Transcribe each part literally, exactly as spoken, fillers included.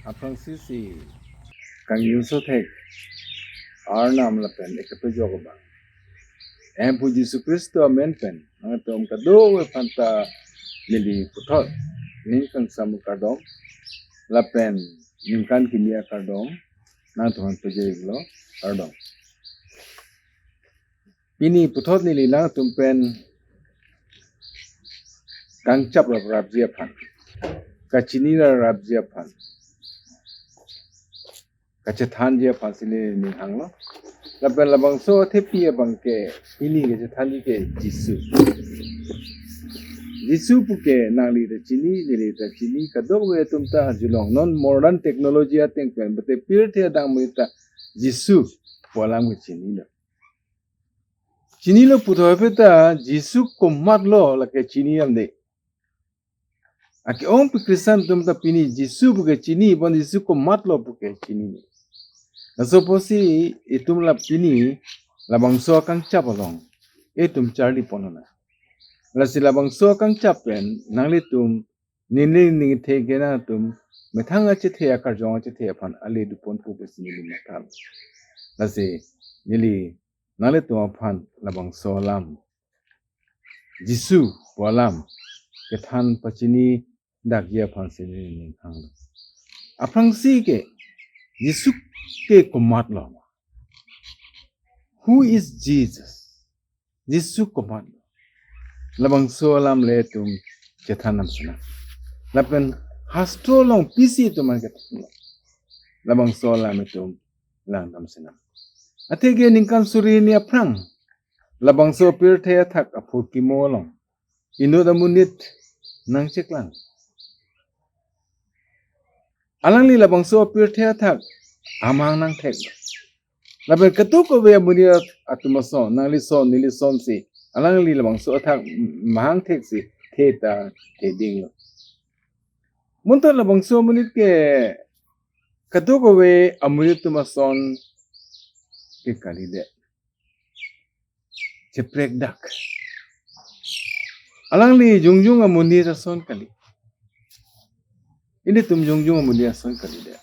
Aphrangsi si kangjinso thek Arnam lapen ekapejok abang Hemphu Jisu Khristo amen pen nangtum kadokave aphanta neli puthot ning kangsam akardom lapen ningkan kimi akardom nangtum aphan pajirlo, kardom. Pini puthot neli nangtum pen kangchap raprapji aphan, kachini raprapji aphan, kachethanji aphan si neli ning hanglo. Lapen labangso athepi abang ke pini kachethanji ke Jisu. Jisu puke nangli ta chini, neli ta chini, kadokave atum ta arjulong, non modern technology ateng pen, mate pirthe adang amonit ta Jisu pu alam ke chinilo. Chinilo puthot aphi ta Jisu komatlo lake chini amde. Ake-ongpi Christian atum ta pini Jisu puke chini, bon Jisu komatlo puke chinine. Laso apotsi itum la pini labangso akangchap along itum charli ponnang. Lasi labangso akangchap pen nanglitum neli ningthe ke nangtum methang achethe, akarjong achethe aphan ale dupon pu pusi neli mathalo. Lasi neli nanglitum aphan labangso alam, Jisu pu alam kethan pachini dakji aphan si neli ning hanglo. Aphrangsi ke Jisu ke komatlo? Who is Jesus? Jisu komatlo? Labangso alam le itum chethan nam sinang. Lapen hastro along pisi itum an kethanlo, labangso alam itum langdam sinang. Atheke ningkan suri hini aphrang labangso pirthe athak aphurkimo along inut amonit nangcheklang. Alangli labangso pirthe athak amahang nangthek. Lapen kadokave amonit atum ason, nangli son, neli son si alangli labangso athak mahang thek si the ta thedinglo. Bonta labangso amonit ke kadokave amonit atum ason ke kalidet, cheprekdak. Alangli jongjong amonit ason kali. Ilitum jongjong amonit ason kalidet.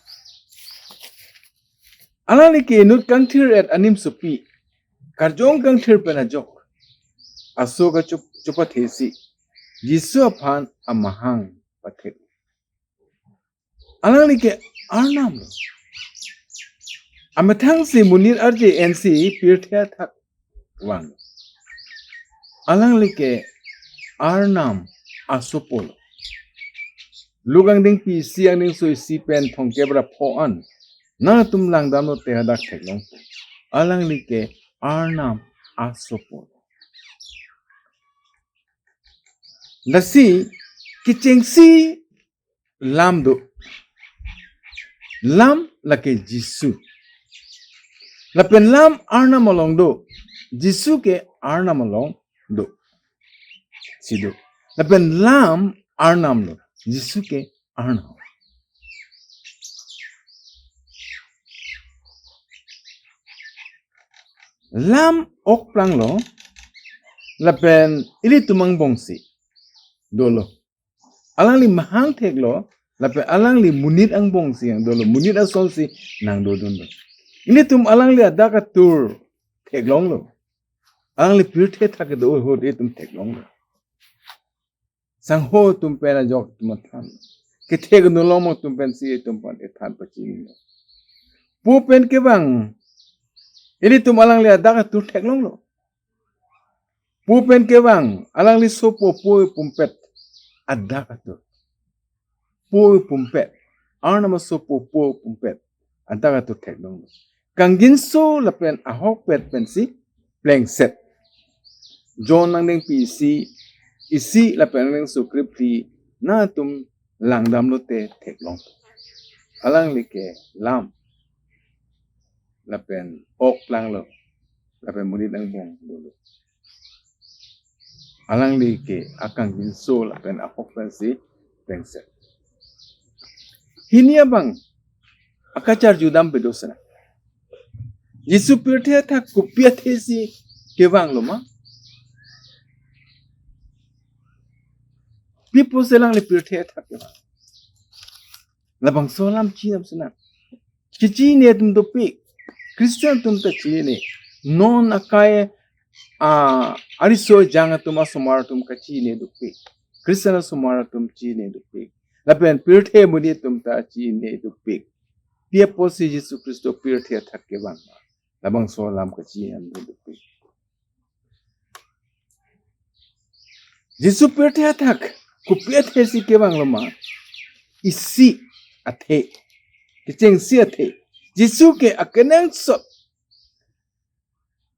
Alangli ke inut kangthir-et anim sopi, karjong kangthir pen ajok aso kachup-, chupathe si Jisu aphan amahang pathek. Alangli ke Arnam lo. Amethang si monit arje ensi pirthe athak vang. Alangli ke Arnam asopo lo. Luk angdengpi isi angdengso isi pen thomkep ra pho an nangtum langdamlote hadak theklong. Alangli ke Arnam asopo lo. Lasi kechengsi lam do. Lam lake Jisu. Lapen lam Arnam along do. Jisu ke Arnam along do. Si do. Lapen lam Arnam lo. Jisu ke Arnam. Lam okplang lo. Lapen ilitum angbong si dolo. Alangli mahang theklo, lapen alangli monit angbong si nangdolo, monit ason si nangdodunlo. Ilitum alangli adak atur theklonglo. Alangli pirthe athak kedo ahut itum theklonglo. Sangho atum pen ajok itum than. Kethek nulong atum pensi itum aphan ithan pachini. Po pen kevang, ilitum alangli adak atur theklonglo. Po pen kevang, alangli sopo po pumpet adak atur. Po pumpet. Arnam asopo po pumpet adak atur theklonglo. Kangjinso lapen ahokpet pensi plengset. John angdengpi isi, isi lapen angdengso krephli nangtum langdamlote theklong. Alangli ke lam lapen okplang lo, lapen monit angbong dolo. Alangli ke akangjinso lapen ahok pensi plengset. Hini abang akacharjudam bedo sena. Jisu pirthe athak kopi athe si kevanglo ma? Pi pusi alangli pirthe athak kevang? Labangso alam chinam sinang. Kechini atum dopik. Christian atum ta chini. Non akai, ah, ariso jang atum asomar atum kachini dopik. Christian asomar atum chini dopik. Lapen pirthe amonit atum ta chini dopik. Pi apotsi Jisu Khristo pirthe athak kevang. Labangso alam kachinam dopik. Jisu pirthe athak kopi athe si kevanglo ma? Isi athe. Kechengsi athe. Jisu ke akenangsot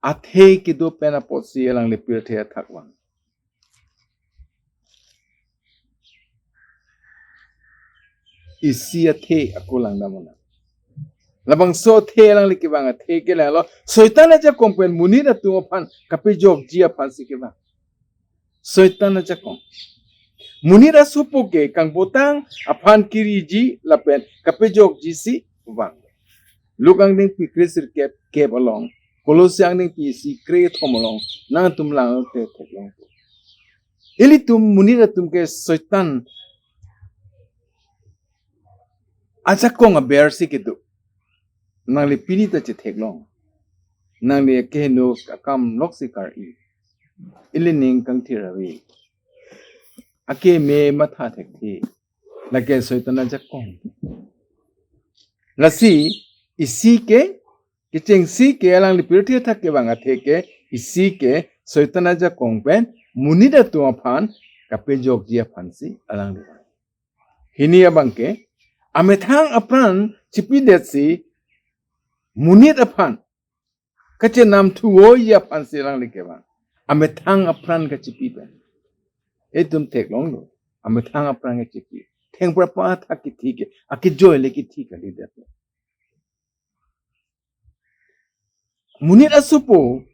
athe kedo pen apotsi alangli pirthe athak vang. Isi athe ako langdam nang. Labangso athe alangli kevang athe ke lalo Soitan ajakong pen monit atum aphan kapejokji aphan si kevang. Soitan ajakong. Monit asopo ke kangbotang aphan kiriji lapen kapejokji si vang. Luk angdengpi kre-sirkep kep along, Kolosi angdengpi isi kre-thom along, nangtum lang te theklong. Ilitum monit atum ke Soitan ajakong aber si kedo. Nangli pini ta chetheklong. Nangli akeheno akam lok si kar-i. Ili ning kangthir ave. Akeme matha thekthe. Lake Soitan ajakong. Lasi isi ke, kechengsi ke alangli pirthe athak kevang athe ke, isi ke Soitan ajakong pen monit atum aphan kapejokji aphan si alangli. Hini abang ke, amethang apran chipidetsi monit aphan kachenam thuvoiji aphan si alangli kevang. Amethang apran kachipi pen. Itum theklonglo. Amethang apran kachipi. Thengpra pa athak kithi ke, akejoi le kithi kalidet. Monit asopo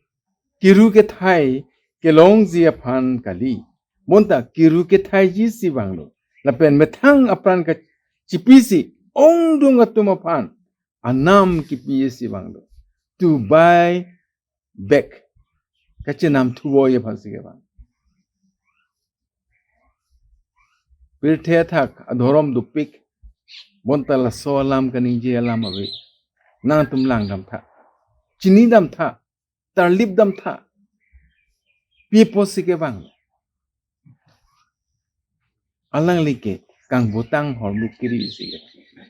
kiru kethai kelongji aphan kali. Bonta kiru kethaiji si vanglo. Lapen methang apran kachipisi ongdung atum aphan anam kipi si vanglo. To buy back. Kachenam thuvoiji aphan si kevang. Pirthe athak adhorom dopik. Bonta laso alam kaningje alam ave. Nangtum langdam tha. Chinidam tha. Tarlipdam tha. Pi apotsi kevang. Alangli ke kangbotang hormu kiri si kevang.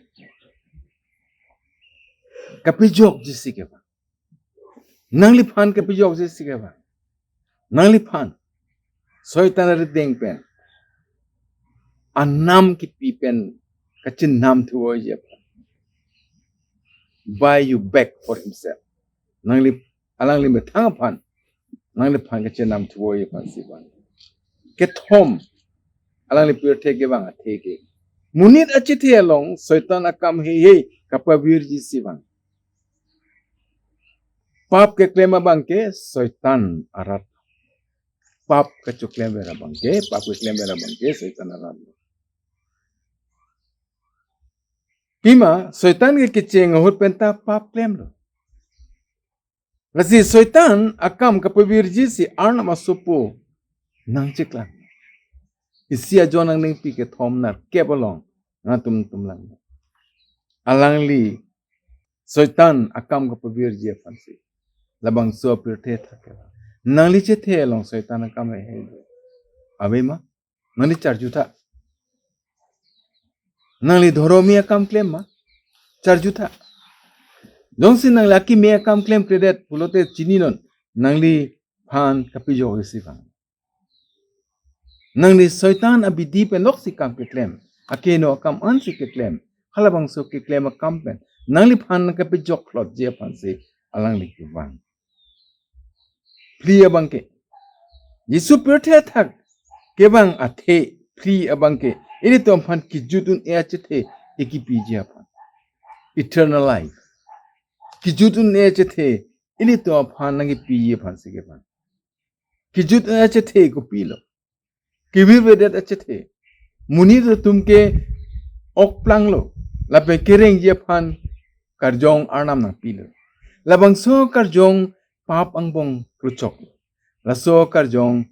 Kapejokji si kevang. Nangliphan kapejokji si kevang. Nangliphan Soitan arideng pen anam kipi pen kachenam thuvoiji aphan. Buy you back for himself. Nangli, alangli methang aphan, nangliphan kachenam thuvoiji aphan si vang. Kethom, alangli pirthe kevang athe ke, monit achethe along Soitan akam heihei kapavirji si vang. Pap keklem abang ke Soitan arat. Pap kachoklem ver abang ke, pap keklem ver abang ke Soitan arat. Pima, Soitan ke kecheng ahut penta pap klemlo. Lasi Soitan akam kapavirji si Arnam asopo nangcheklang. Isi ajon angdengpi kethom nerkep along, nangtum tum lang. Alangli Soitan akam kapavirji aphan si. Labangso pirthe athak kevang. Nangli chethe along Soitan akam heihei ave ma? Nangli charju tha. Nangli dhoromi akam klem ma? Charju tha. Jongsi nangli akeme akam klemkledet pulote chininon, nangliphan kapejokji si vang. Nangli Soitan abidi pen lok si kam keklem. Akeheno akam an si keklem. Halabangso keklem akam pen nangliphan kapejokklotji aphan si alangli kevang. Phli abang ke, Jisu pirthe athak kevang athe phli abang ke, ilitum aphan kejut un-e achethe ekipiji aphan. Eternal life. Kejut un-e achethe ilitum aphan nangkipiji aphan si kevang. Kejut un-e achethe kopilo? Kevirvedet achethe. Monit atum ke okplanglo. Lapen kerengji aphan karjong Arnam nangpilo. Labangso karjong pap angbong krochok. Laso karjong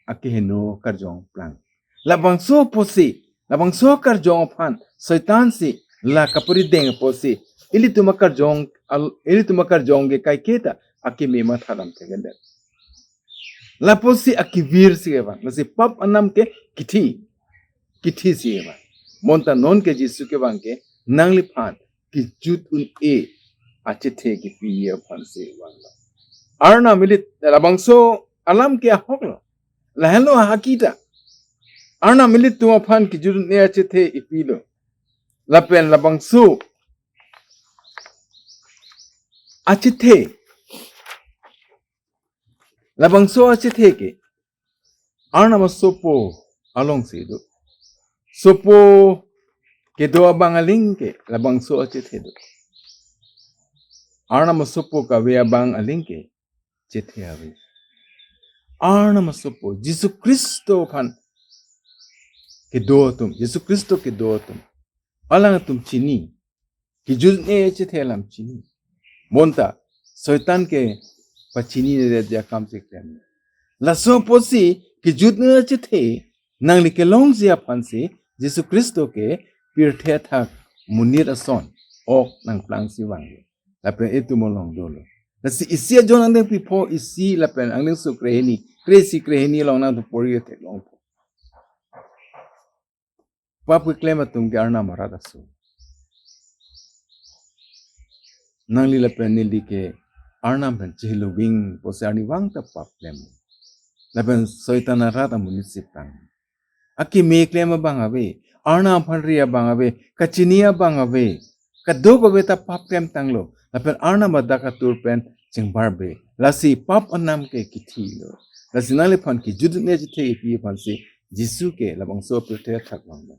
akeheno karjong plang. Labangso apotsi, labangso karjong aphan Soitan si La kaparideng apotsi ilitum akarjong al-, ilitum akarjong ke kaiketa akeme matha dam thegendet. Lapusi akevir si kevang. Lasi pap anam ke kithi. Kithi si kevang. Bonta non ke Jisu kevang ke nangliphan kejut un-e achethe kepi aphansi vanglo. Arnam ili labangso alam ke ahoklo. Lahenlo ahakita. Arnam ilitum aphan kejut un-e achethe epilo. Lapen labangso achethe. Labangso achethe ke Arnam asopo alongsi do. Sopo kedo abang aling ke labangso achethe do. Arnam asopo kave abang aling ke chethe ave. Arnam asopo Jisu Khristo aphan kedo atum, Jisu Khristo kedo atum, alangtum chini. Kejut un-e achethe alam chini. Bonta Soitan ke pachininedet akam si klem. Laso apotsi kejut un-e achethe nangli kelongji aphansi Jisu Khristo ke pirthe athak monit ason ok nangplangsi vanglo. Lapen itum along dolo. Lasi isi ajon angdeng phli pho isi lapen angdengso krehini, kre-isi krehini along nangtum pori theklongpo. Pap keklem atum ke Arnam arat aso. Nangli lapen neli ke Arnam pen chehelo ving pusi arnivang ta pap klem. Lapen Soitan arat amonit si plang. Akeme klem abang ave, Arnam aphan ri abang ave, kachini abang ave, kadokave ta pap klem tanglo. Lapen Arnam adak atur pen chingbarbe. Lasi pap anam ke kithilo. Lasi nangliphan kejut un-e achethe kepi aphansi Jisu ke labangso pirthe athak vanglo.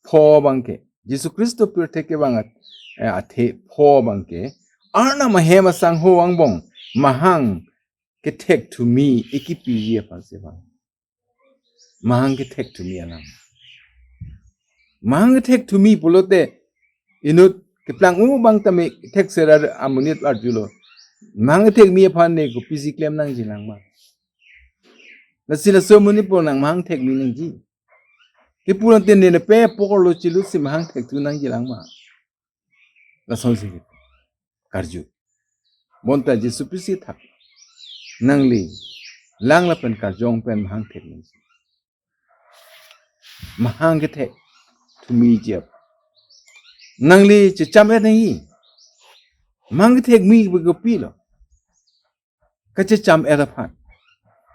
Pho abang ke Jisu Khristo pirthe kevang at-, eh, athe pho abang ke Arnam ahem asangho angbong mahang kethek thumi ekipiji aphansi vang. Mahang kethek thumi alam. Mahang kethek thumi pulote inut keplang-o abang tame kethek serar amonit arjulo. Mahang kethek mi aphan ne kopisi klem nangji lang ma. Lasi laso amonit pu nang mahang thek mi nangji. Kipu nang tin ne pe pokor lo chilu si mahang thek thu nangji lang ma. Lasonsi karju. Bonta Jisu Khristo thak. Nangli lang lapen karjong pen mahang thek nangji. Mahang kethek thumi jep. Nangli checham-et nangji. Mahang kethek mi kopilo. Kachecham-et aphan,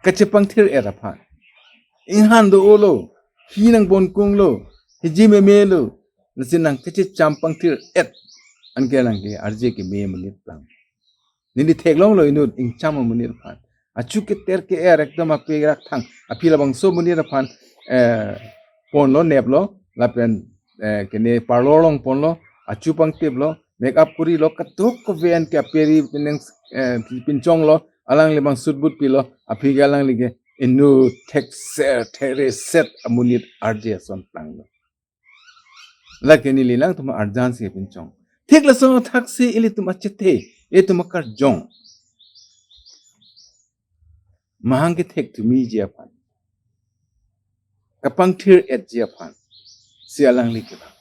kachepangthir-et aphan. Inghan do-olo, hi nangbonkunglo, hiji memelo, lasi nang kachecham pangthir-et. Anke nangke arje keme amonit lang. Neli theklonglo inut ingcham amonit aphan. Achu keter ke-er ekdom ape rak thang. Aphi labangso amonit aphan, eh, ponlo neplo, lapen, eh, kene parlor along ponlo, achu pangtiplo, make up kurilo, kadokave an ke aperi pineng, eh, pinchonglo, alangli abang suit boot pilo, aphi ke alangli ke inut thekser, thekreset amonit arje ason planglo. Lake neli nangtum arjan si pinchong. Thik lason athaksi ilitum achethe, ilitum akarjong. Mahang kethek thumiji aphan, kapangthir-etji aphan si alangli kevang.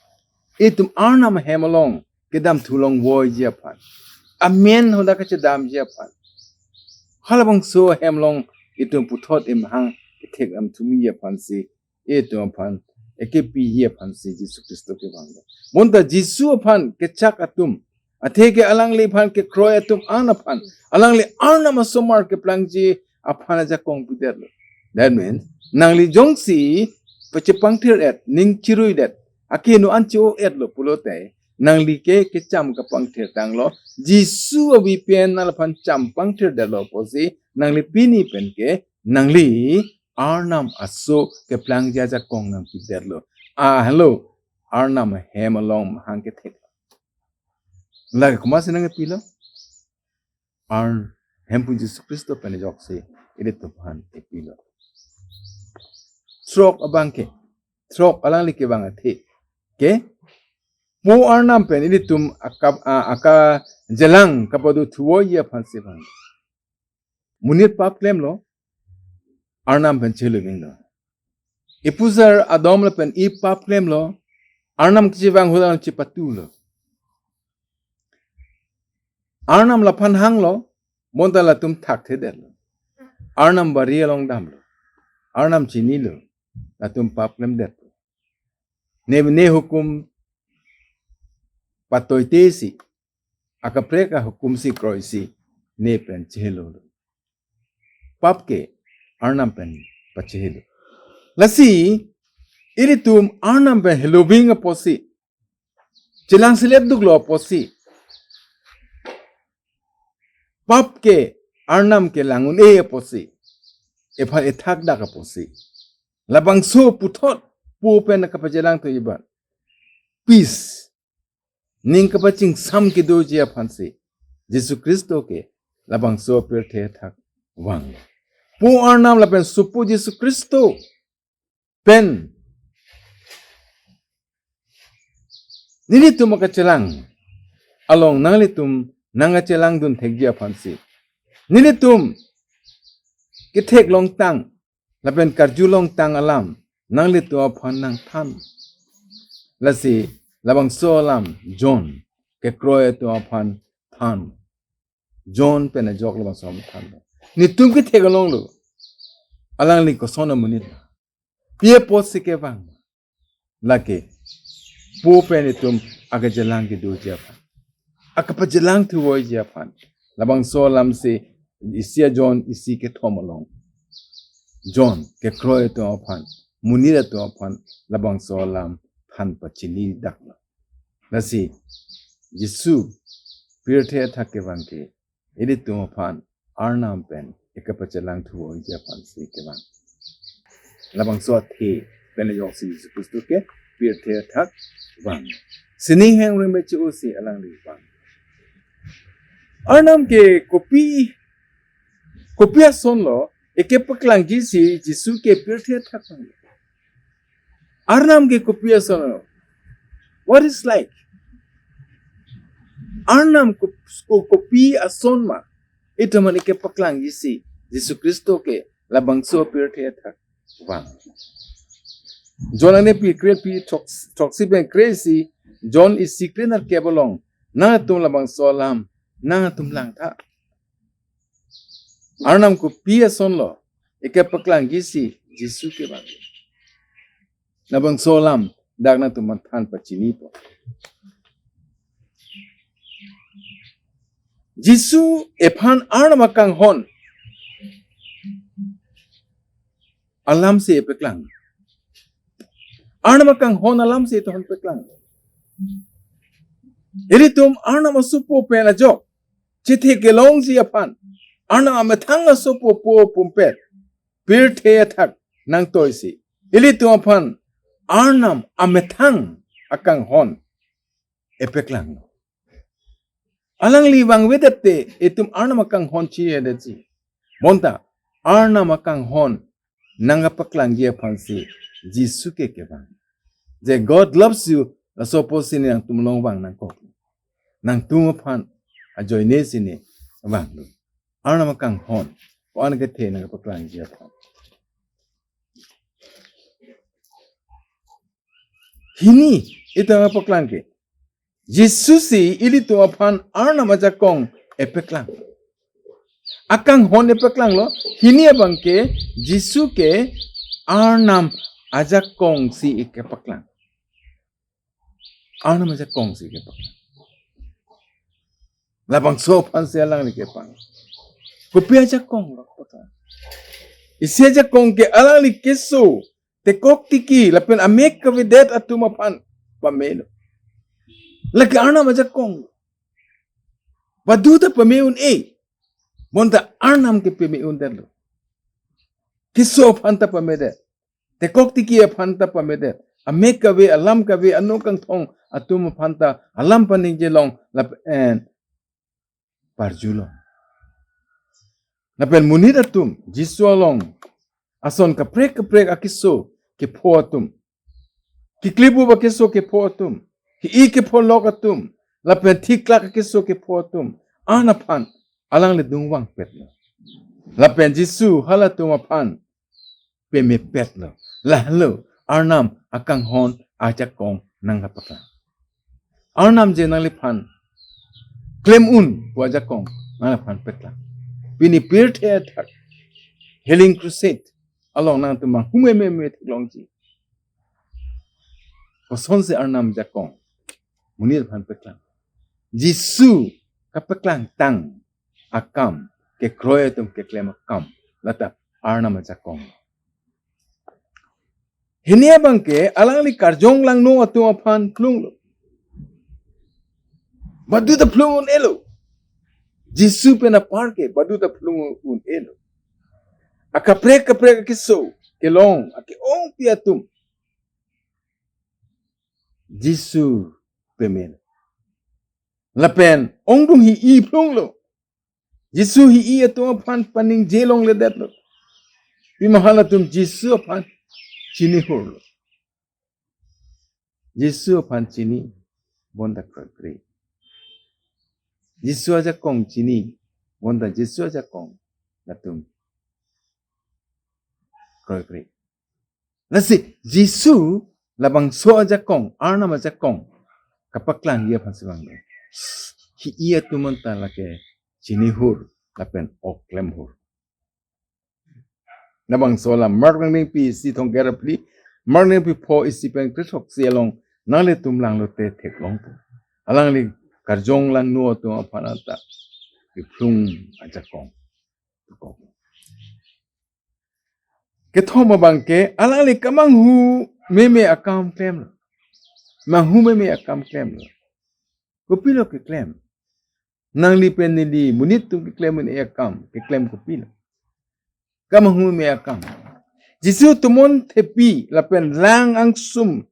Itum Arnam ahem along kedam thu longvoiji aphan, amen hadak kachedamji aphan, halabangso ahem along itum puthot imahang kethek dam thumiji aphansi itum aphan ekepiji aphansi Jisu Khristo kevanglo. Bonta Jisu aphan kechak atum, atheke alangliphan kekroi atum an aphan, alangli Arnam asomar keplangji aphan ajakong pidetlo. That means, nangli jongsi pachepangthir-et, ning chiruidet, akeheno an che-o-etlo pulote, nangli ke kecham kapangthir tanglo, Jisu avi pen nangliphan cham pangthirdetlo pusi, nangli pini pen ke, nangli Arnam aso keplangji ajakong nangpidetlo. Ah, hello. Arnam ahem along mahang kethek. Lake komatsi nangkepilo? Arnam Hemphu Jisu Khristo pen ajoksi ilitum aphan epilo. Throk abang ke, throk alangli kevang athe ke, po Arnam pen ilitum akap, a, akajelang kapado thuvoiji aphansi vang. Monit pap klemlo, Arnam pen chehelo vinglo. Ipusar Adam lapen Eve pap klemlo, Arnam kachevang ahut alam chepatulo. Arnam laphan hanglo, bonta latum thakthedetlo. Arnam bari along damlo. Arnam chinilo, latum pap klemdetlo. Ne ne hukum patoitesi, akaprek ahukum si kroisi, ne pen chehelo. Pap ke Arnam pen pachehelo. Lasi, ilitum Arnam pen heloving apotsi, chelangselet duklo apotsi, pap ke Arnam kelang un-e apotsi, ephan ethakdak apotsi, labangso puthot Po pen kapachelang to iban. Peace. Ning kapachingsam kedoji aphansi Jisu Khristo ke labangso pirthe athak vang. Po Arnam lapen Sopo Jisu Khristo pen nelitum akachelang along nanglitum nangkachelangdun thekji aphansi, nelitum ketheklongtang lapen karjulongtang alam nanglitum aphan nangthan. Lasi labangso alam John kekroi atum aphan than. John pen ajok labangso alam than. Netum kethek alonglo. Alangli koson amonit, pi apotsi kevang? Lake Po pen itum akachelang kedoji aphan, akapachelang thuvoiji aphan. Labangso alamsi isi a-John isi kethom along John kekroi atum aphan, monit atum aphan labangso alam than pachinidaklo. Lasi Jisu pirthe athak kevang ke ilitum aphan Arnam pen ekapachelang thuvoiji aphansi kevang. Labangso athe pen ajoksi Jisu Khristo ke pirthe athak vang. Sining heng ring beche-osi alangli vang. Arnam ke kopi, kopi asonlo ekepaklangji si Jisu ke pirthe athak vang? Arnam ke kopi asonlo? What is like? Arnam ko, ko, kopi ason ma? Itum aphan ekepaklangji si Jisu Khristo ke labangso pirthe athak vang. John angdengpi kre-phi throksi, throksi pen kre-isi, John isi krenerkep along, nangtum labangso alam nangtum langtha. Arnam kopi asonlo ekepaklangji si Jisu kevang? Labangso alam dak nangtum aphan than pachinipo. Jisu ephan Arnam akanghon alamsi epeklang. Arnam akanghon alamsi itum aphan peklang. Ilitum Arnam asopo pen ajok chethe kelongji aphan, Arnam amethang asopo Po pumpet pirthe athak nangtoisi, ilitum aphan Arnam amethang akanghon epeklanglo. Alangli vangvedet te itum Arnam akanghon chiyedetji. Bonta Arnam akanghon nangkapaklangji aphansi Jisu ke kevang. Je God loves you, laso apotsi ne nangtum along vang nangkok. Nangtum aphan ajoinesi ne vanglo. Arnam akanghon, ko-an kethe nangkapaklangji aphan. Hini itum apaklang ke, Jisu si ilitum aphan Arnam ajakong epeklang. Akanghon epeklanglo, hini abang ke Jisu ke Arnam ajakong si ekepaklang. Arnam ajakong si ekepaklang. Labangso aphansi alangli kepang. Kopi ajakong lo kepaklang? Isi ajakong ke alangli keso, tekok tiki lapen amek kavedet atum aphan pamelo. Lake Arnam ajakong. Badu ta pame un-e. Bonta Arnam ke pame undetlo. Keso aphan ta pamedet, tekok tiki aphan ta pamedet, amek kave, alam kave, ano kangthong atum aphan ta alam paningjelong lapen parjulong. Lapen monit atum, Jisu along ason kaprek kaprek akeso kepho atum, keklibup akeso kepho atum, hi-i kepholok atum, lapen thiklak akeso kepho atum, an aphan alangli dungvangpetlo. Lapen Jisu halatum aphan pamepetlo. Lahelo Arnam akanghon ajakong nangkapaklang. Arnam je nangliphan klem un pu ajakong nangliphan paklang. Pini pirthe athak healing crusade along nangtum manghu meme theklongji. Kosonsi Arnam ajakong monit aphan paklang? Jisu kapaklangtang akam, kekroi atum keklem akam, lata Arnam ajakong. Hini abangke alangli karjong langno atum aphan phlunglo. Badu ta phlung un-elo. Jisu pen apar ke badu ta phlung un-elo. Akaprek kaprek akeso kelong ake-ongpi atum Jisu pemelo. Lapen ongdung hi-i phlunglo. Jisu hi-i atum aphan paningje longledetlo. Pima hala atum Jisu aphan chinihurlo. Jisu aphan chini bonta kroikre. Jisu ajakong chini bonta Jisu ajakong latum kroikre. Lasi Jisu labangso ajakong, Arnam ajakong kapaklangji aphansi vanglo. Hi-i atum anta lake chinihur lapen ok klemhur. Labangso alam Mark nangdengpi isi thomkep ra phli, Mark nangdengpi pho isi pen kre-throksi along nanglitum langlote theklongpo. Alangli karjong langno atum aphan anta kephlung ajakong. Kethom abangke alangli kamanghu meme akam klemlo. Manghu meme akam klemlo. Kopilo keklem? Nangli pen neli monit atum keklem un-e akam, keklem kopilo? Kamanghu meme akam. Jisu tumon thepi lapen lang angsum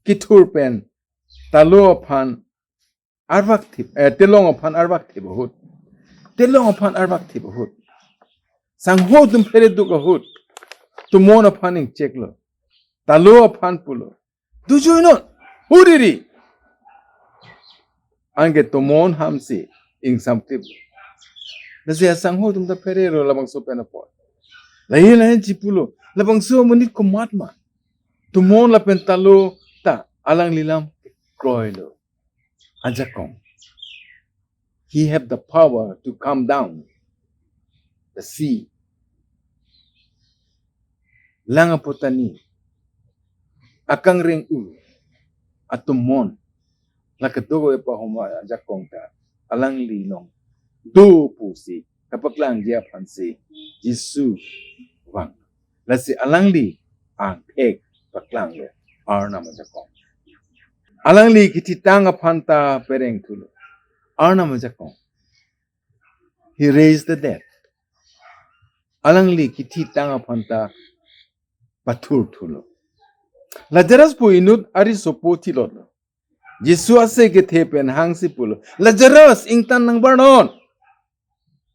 kethur pen talo aphan arvak thip, eh, telong aphan arvak thip ahut. Telong aphan arvak thip ahut. Sangho atum phereduk ahut. Tumon aphan ingcheklo. Talo aphan pulo, "Dujui non, huriri." Anke tumon hamsi ingsamkliplo. Lasi asangho atum ta pherelo labangso pen apot. Lahei lahei chipulo, "Labangso amonit komat ma? Tumon lapen talo ta alangli lam kroilo. Ajakong. He have the power to calm down the sea." Lang apotani akangreng-u atumon, la kedo-e pahoma ajakong ta alangli along do pusi kapaklangji aphansi Jisu vang. Lasi alangli angthek paklanglo Arnam ajakong. Alangli kithitang aphan ta pereng thulo Arnam ajakong. He raised the dead. Alangli kithitang aphan ta pathur thulo. Lazarus pu inut arisopo thilotlo. Jisu ase kethe pen hangsi pulo, "Lazarus, ingtan nangbar non."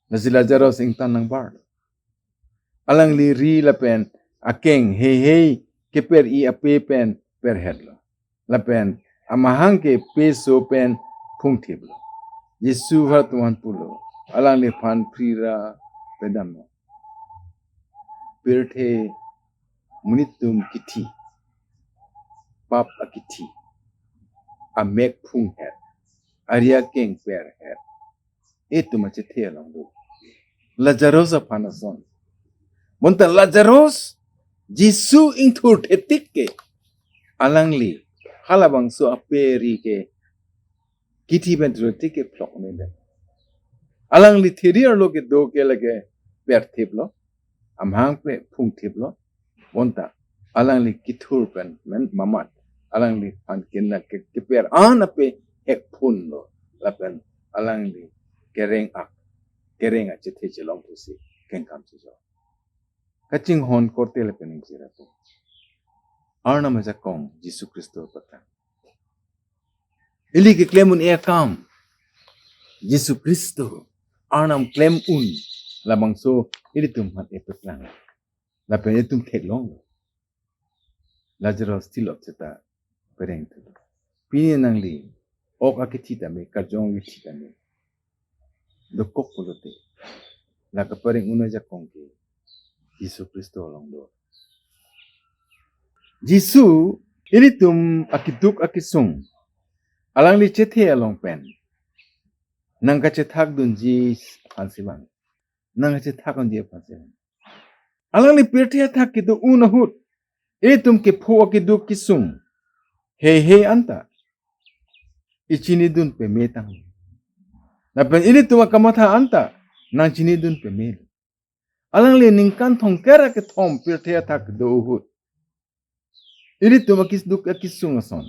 Lasi Lazarus ingtan nangbar. Alangli ri lapen akeng heihei keper-i ape pen perhetlo. Lapen amahang ke peso pen phungthiplo. Jisu halatum aphan pulo, "Alangliphan phri ra pedam non. Pirthe monit atum kithi, pap akithi, amek phunghet, ari akeng perhet, itum achethe along do. Lazarus aphan ason." Bonta Lazarus Jisu ingthurthe tik ke alangli halabangso ape ri ke kithi pen thurthe tik ke phlok nede. Alangli thiri arlo kedo ke lake perthiplo, amahang pen phungthiplo. Bonta alangli kithur pen men mamat alangliphan kena ke keper an ape hekphunlo. Lapen alangli kereng ak, kereng achethe chelong pusi kengkam chejor. Kachinghon korte lapen ingjir atum, Arnam ajakong Jisu Khristo paklang. Ili keklem un-e akam Jisu Khristo Arnam klem un labangso ilitum aphan epaklang. Lapen itum theklonglo. Lazarus thilot seta pereng thulo. Pini nangli ok akithi tame, karjong akithi tame dokok pulote, la kapereng un ajakong ke Jisu Khristo along do. Jisu ilitum akeduk akesung alangli chethe along pen nangkachethak dunji aphansi vang. Nangkachethak dunji aphansi vang. Alangli pirthe athak kedo-un ahut ilitum kepho akeduk kesung heihei anta ichinidun peme tang. Lapen ilitum akamatha anta nangchinidun peme. Alangli ningkan thomkep ra kethom pirthe athak kedo ahut ilitum akeduk akesung ason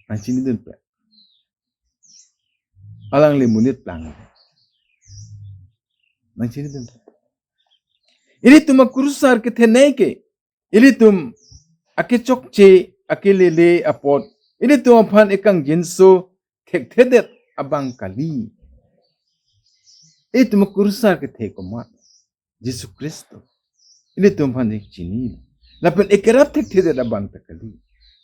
nangchinidun pe. Alangli monit plang. Nangchinidun pe. Ilitum akurusar kethenei ke, ilitum akechokche, akelele apot, ilitum aphan ekangjinso thekthedet abang kali. Ilitum akurusar kethe komat? Jisu Khristo. Ilitum aphan chini. Lapen ekerap thekthedet abang ta kali.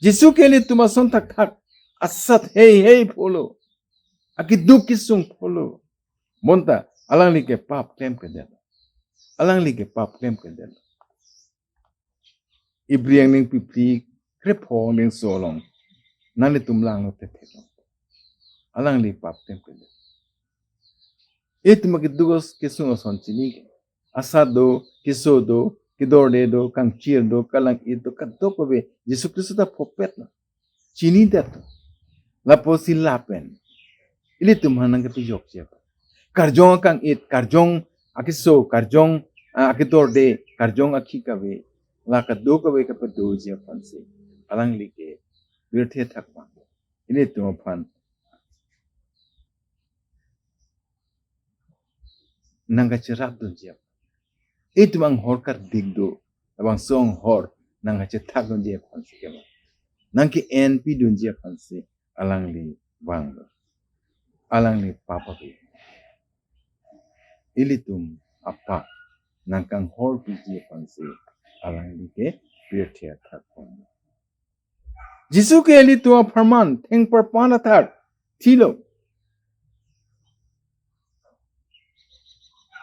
Jisu ke ilitum ason thakthak asat heihei pholo, akeduk kesung pholo. Bonta alangli ke pap klemkledet. Alangli ke pap klemkledet. Ibri angdeng phli, krepho angdengso along nanglitum langlo thekthek. Alangli pap klemkledet. Itum akeduk kesung ason chini ke. Asat do, keso do, kedorde do, kangchir do, kalang-it do, kadokave Jisu Khristo ta phopet lo. Chinidet lo. Lapusi lapen ilitum aphan nangkepajokji aphan, karjong akang-it, karjong akeso, karjong, ah, akedorde, karjong akhi kave, la kadokave kapadoji aphansi alangli ke pirthe athak vang. Ilitum aphan nangkacherap dunji aphan. Itum anghor kardik do, labangso anghor nangkachethak dunji aphansi kevang. Nangke-enpi dunji aphansi alangli vanglo. Alangli pap ave. Ilitum apap nangkanghorpiji aphansi alangli ke pirthe athak vang. Jisu ke ilitum apharman thengparpan athak thilo.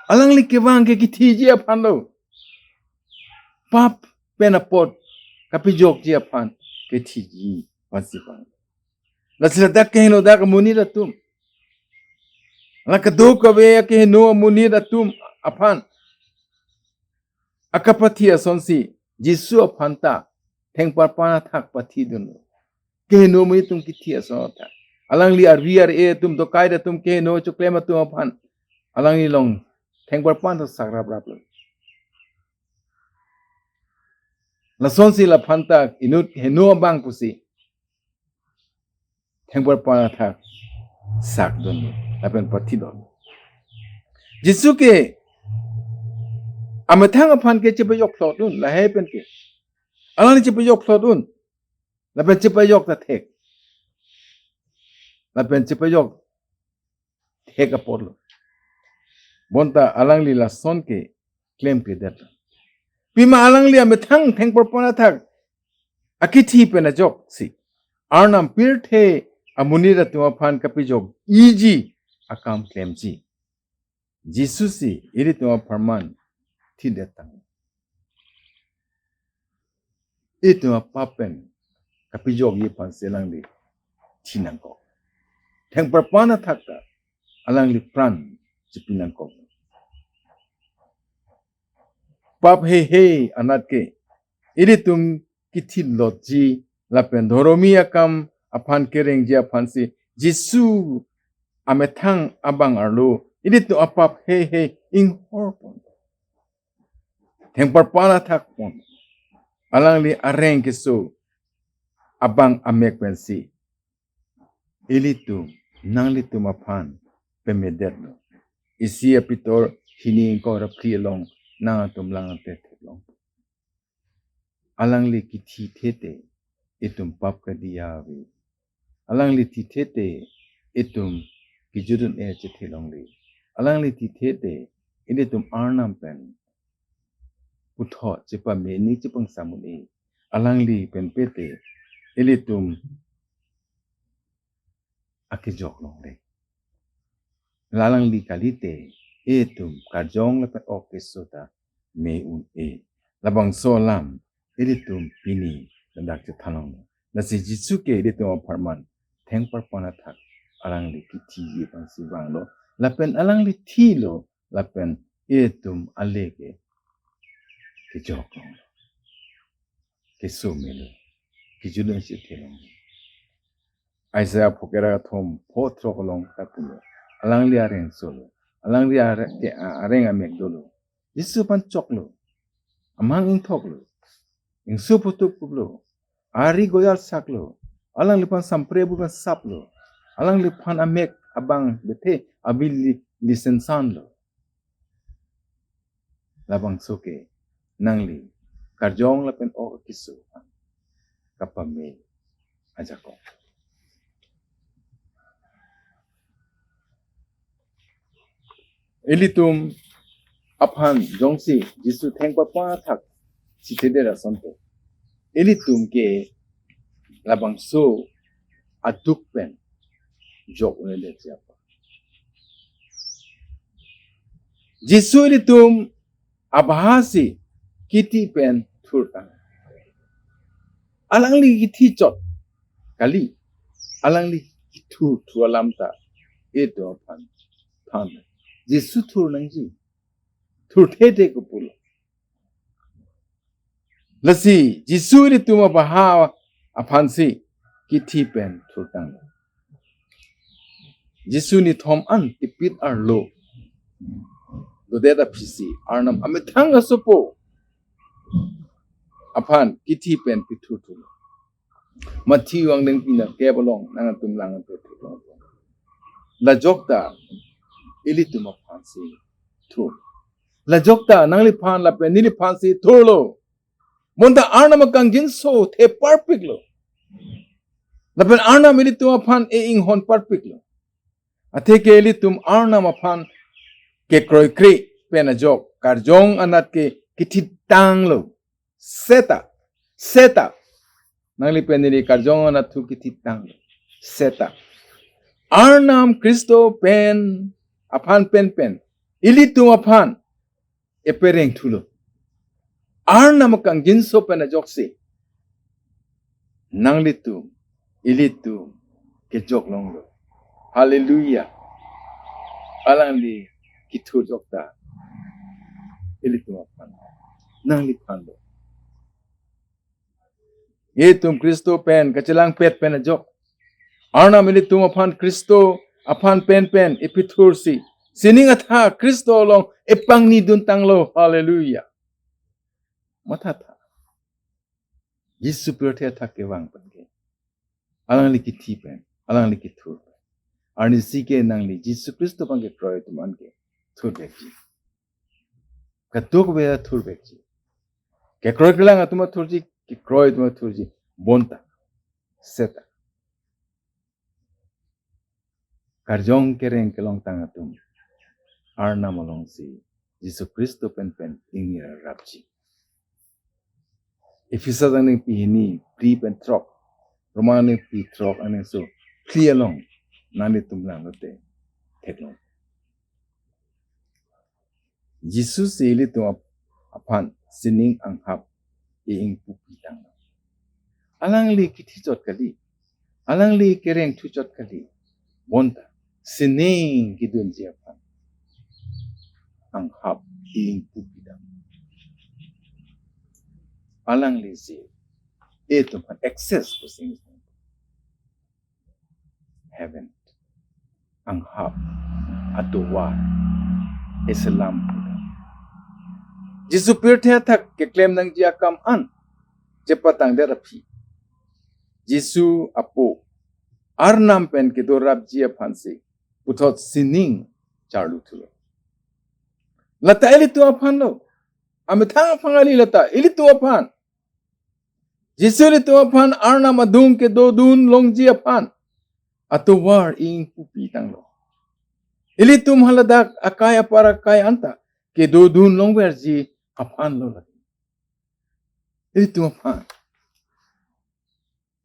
Alangli kevang ke kethiji aphan lo. Pap pen apot kapajokji aphan kethiji aphansi vang. Lasi ladak keheno dak amonit atum, la kadokave akeheno amonit atum aphan akapathi asonsi Jisu aphan ta thengparpan athak pathidunlo. Keheno amonit atum kithi ason athak. Alangli ari ar-e atum, dokai atum, keheno choklem atum aphan alangli along thengparpan athak sakrap raplo. Lasonsi laphan ta inut heno abang pusi thengparpan athak sakdun lapen pathidun. Jisu ke amethang aphan ke chepajok phlot un, lahei pen ke. Alangli chepajok phlot un, lapen chepajok ta thek. Lapen chepajok thek apotlo. Bonta alangli lason ke klemkledet. Pima alangli amethang thengparpan athak akithi pen ajoksi Arnam pirthe amonit atum aphan kapajokji akam klemji. Jisu si ilitum apharman thidet tang. Itum apap pen kapajokji aphansi alangli thi nangkok. Thengparpan athak ta alangli pran chipi nangkok. Pap heihei anat ke ilitum kithilotji lapen dhoromi akam aphan kerengji aphansi Jisu amethang abang arlo ilitum apap heihei inghorpon. Thengparpan athak pon. Alangli areng keso abang amek pensi ilitum nanglitum aphan pemedetlo. Isi a-Pitor hini ingkoi ra phli along nangtum lang ante theklong. Alangli kithithe te itum pap kadiya ave. Alangli thithe te itum kejut un-e chethe longle. Alangli thithe te ilitum Arnam pen puthot chepame ni chepangsam un-e. Alangli pen pe te ilitum akejok longle. La alangli kalite itum karjong lapen ok keso ta me un-e. Labangso alam ilitum pini ladak chethan longlo. Lasi Jisu ke ilitum apharman thengparpan athak alangli kithiji aphansi vanglo. Lapen alangli thilo, lapen ilitum ale ke kejok longlo, keso melo, kejulun si thilong. Isaiah pho kera thom pho throk along ta pulo. Alangli areng solo. Alangli are-, ke, a-, areng amek dolo. Jisu aphan choklo. Amang ingthoklo. Ingso putup kuplo. Ari goyal saklo. Alangliphan sampre bukan saplo. Alangliphan amek abang bethe abi li-, lisensanlo. Labangso ke nangli karjong lapen ok keso kapame ajakong. Ilitum aphan jongsi Jisu thengparpan athak chithedet asonte, ilitum ke labangso aduk pen jok un'edet siapa. Jisu ilitum abahasi kithi pen thurtang. Alangli kithi chot kali, alangli kithur thu alam ta ilitum aphan than. Jisu thur nangji, thurthe te kepulo. Lasi Jisu ilitum abaha aphansi kithi pen thurtang. Jisu nithom an tipit arlo dodet aphisi Arnam amethang asopo aphan kithi pen pithurthulo. Matthew angdengpi nerkep along nangtum lang pen thurlo. Lajokta ilitum aphansi thur. Lajokta nangliphan lapen neliphansi thurlo. Bonta Arnam akangjinso theparpiklo. Lapen Arnam ilitum aphan e-inghon parpiklo. Atheke ilitum Arnam aphan kekroikre pen ajok karjong anat ke kithitanglo. Seta, seta. Nangli pen neli karjong anat thu kithitanglo. Seta. Arnam Khristo pen aphan penpen ilitum aphan epereng thulo. Arnam akangjinso pen ajoksi nanglitum, ilitum kejok longlo. Hallelujah. Alangli kithur jokta ilitum aphan, nangliphanlo. Itum Khristo pen kachelangpet pen ajok Arnam ilitum aphan Khristo aphan penpen epithursi sining athak Khristo along epangni duntanglo. Hallelujah. Mathatha. Jisu pirthe athak kevang pen ke, alangli kithi pen, alangli kithur pen. Arnisi ke nangli Jisu Khristo abang kekroi atum an ke thurvekji. Kadokave athurvekji. Kekroi kelang atum athurji, kekroi atum athurji. Bonta. Seta. Karjong kereng kelongtang atum Arnam alongsi Jisu Khristo penpen ingnir rapji. Ephesa angdengpi hini phli pen throk, Roma angdengpi throk angdengso phli along nanglitum langlote theklong. Jisu si ilitum ap-, aphan sining anghap e-ingpupi tanglo. Alangli kithi chot kali, alangli kereng thu chot kali, bonta sining kedunji aphan anghap e-ingpupi tanglo. Alanglisi itum aphan access pu sing heaven anghap atovar eselam. Jisu pirthe athak keklem nangji akam an chepatangdet aphi, Jisu apo Arnam pen kedo rapji aphansi puthot sining charlu thulo. Lata ilitum aphanlo. Amethang aphan kali lata, ilitum aphan. Jisu ilitum aphan Arnam adung kedodun longji aphan atovar ingpupi tanglo. Ilitum haladak akai apar akai anta kedodun longverji aphanlo lake. Ilitum aphan.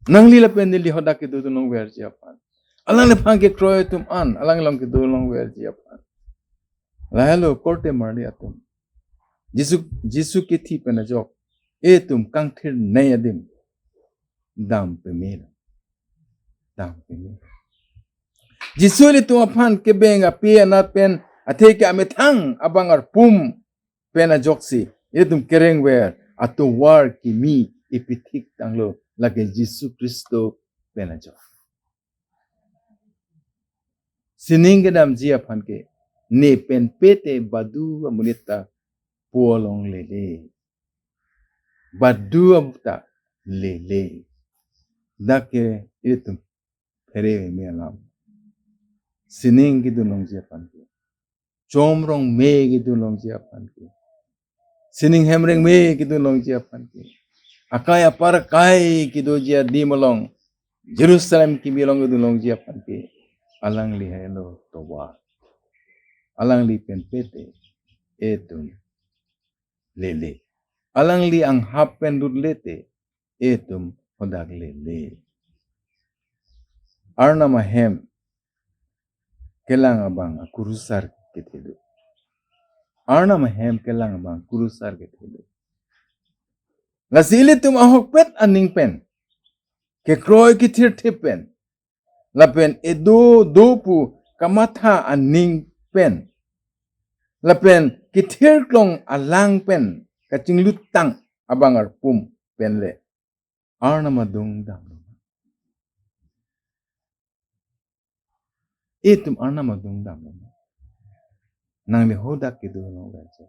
Nangli lapen neli hadak kedodun longverji aphan. Alangliphan kekroi atum an, alanglong kedodun longverji aphan. Lahelo korte marli atum. Jisu, Jisu kithi pen ajok Itum kangthirnei adim dam peme. Dam peme. Jisu ilitum aphan kebeng ape anat pen athe ke amethang abang arpum pen ajoksi ilitum kerengver atovar kimi ipithik tanglo, lake Jisu Khristo pen ajok. Sining kedamji aphan ke, ne pen pete badu amonit ta po longlele, badu amonit ta lele. Dak ke itum phere me alam. Sining kedun longji aphan ke, chomrong me kedun longji aphan ke, sining hemreng me kedun longji aphan ke, akai apar akai kedoji adim along, Jerusalem kimi along kedun longji aphan ke, alangli helo tovar. Alangli pen pete itum lele. Alangli anghap pen dutlete itum hodak lele. Arnam ahem kelang abang akurusar kethe do. Arnam ahem kelang abang akurusar kethe do. Lasi ilitum ahokpet aning pen, kekroi kethirthip pen, lapen edo do pu kamatha aning pen, lapen kethirklong alang pen kachinglutang abang arpum pen le Arnam adung damlo. Itum Arnam adung damlo. Nangli hodak kedo long gaje.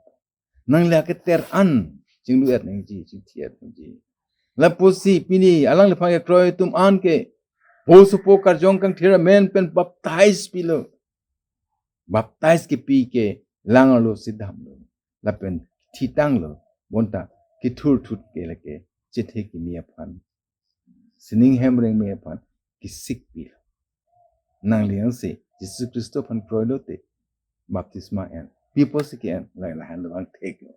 Nangli aketer an chinglu-et nangji, chingthi-et nangji. Lapusi pini alangliphan kekroi atum an ke, po sopo karjong kangthir amen pen baptize pilo. Baptize kepi ke lang arlo si damlo, lapen thitanglo, bonta kethurthut ke lake chethe kimi aphan, sining hemreng me aphan kesik pilo. Nangli ansi Jisu Khristo aphan kroilote baptisma en, pi apotsi ke-en, la lahenlo, vang theklo.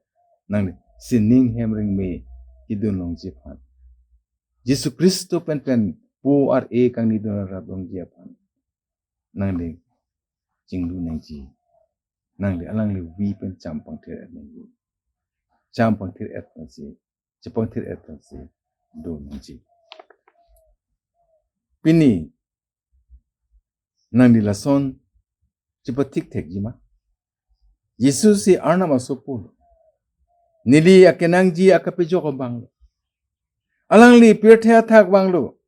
Nangli sining hemreng me kedun longji aphan, Jisu Khristo pen pen po ar-e kangni dun rap longji aphan, nangli chinglu nangji. Nangli alangli vi pen cham pangthir-et nangji. Cham pangthir-et nangji. Chepangthir-et nangji. Do nangji. Pini nangli lason chepathik thekji ma? Jisu si Arnam asopo lo. Neli akenangji akapejok abang lo. Alangli pirthe athak vanglo.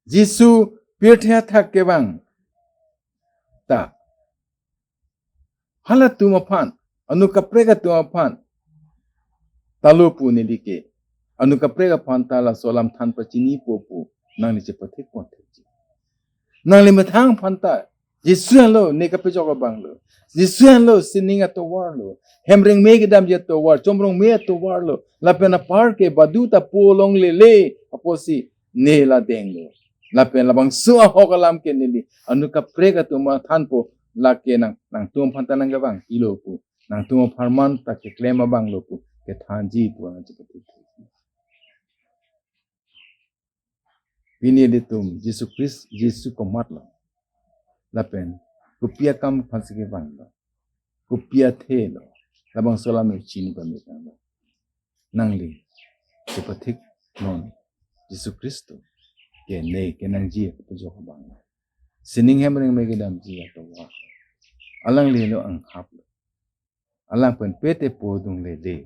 Jisu pirthe athak kevang ta, halatum aphan, anu kaprek atum aphan talo pu neli ke, anu kaprek aphan ta laso alam than pachinipo pu nangli chepathik pon thekji. Nangli methang aphan ta Jisu henlo ne kapejok abang lo. Jisu henlo sining atovar lo. Hemreng me kedamji atovar, chomrong me atovar lo. Lapen apar ke badu ta po longlele apotsi ne la denglo. Lapen labangso ahok alam ke neli anu kaprek atum aphan thanpo, lake nang, nangtum aphan ta nangkevang ilo pu, nangtum apharman ta keklem abang lo pu kethanji pu nang chepathik. Pini ilitum Jisu Khristo, Jisu komatlo, lapen kopi akam aphansi kevanglo, kopi athe lo, labangso alam chini pame tanglo. Nangli chepathik non, Jisu Khristo ke ne kenangji akapejok abang lo. Sining hemreng me kedamji atovar. Alangli lo anghap lo. Alang pen pete po dunglele.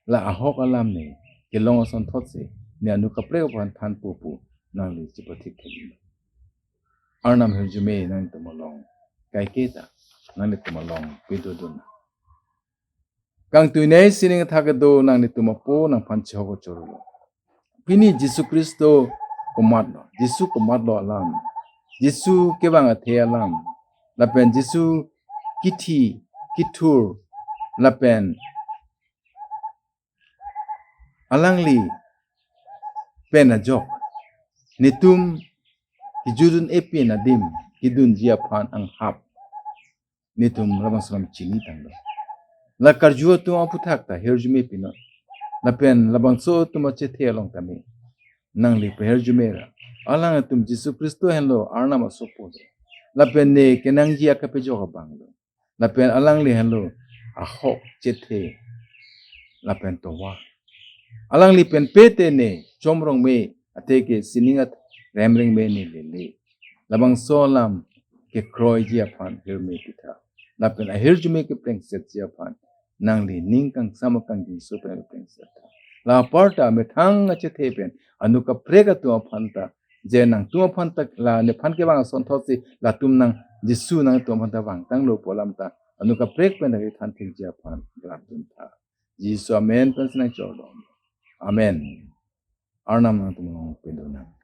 La ahok alam ne kelong asonthotsi ne anu kaprek aphan thanpo pu nangli chepathik thekji. Arnam ahirjume nangtum along kaiketa, nangtum along pedodun. Kangtuinei sining athak kedo nanglitum apo nangphan chehok chorolo. Pini Jisu Khristo komatlo, Jisu komatlo alam, Jisu kevang athe alam, lapen Jisu kithi, kithur, lapen alangli pen ajok netum kejudun epi adim kedunji aphan anghap netum labangso alam chini tanglo. La karju atum aphuthak ta hirjume pinon. Lapen labangso atum achethe along tame nangli pahirjume ra, alangtum Jisu Khristo henlo Arnam asopo lo. Lapen ne kenangji akapejok abang lo. Lapen alangli henlo ahok, chethe, lapen tovar. Alangli pen pete ne chomrong me, athe ke sining at remring me ne lele. Labangso alam kekroiji aphan hirme pitha. Lapen ahirjume keplengsetji aphan nangli ning kangsam kangjinso pen plengset tha. La aparta methang achethe pen anu kaprek atum aphan ta, je nangtum aphan ta, la nephan kevang asonthotsi latum nang Jisu nangtum aphan ta vangtanglo pu alam ta anu kaprek pen ri than thekji aphan gratun tha. Jisu amen pen sinang chordom. Amen. Arnam nangtum along pindunang.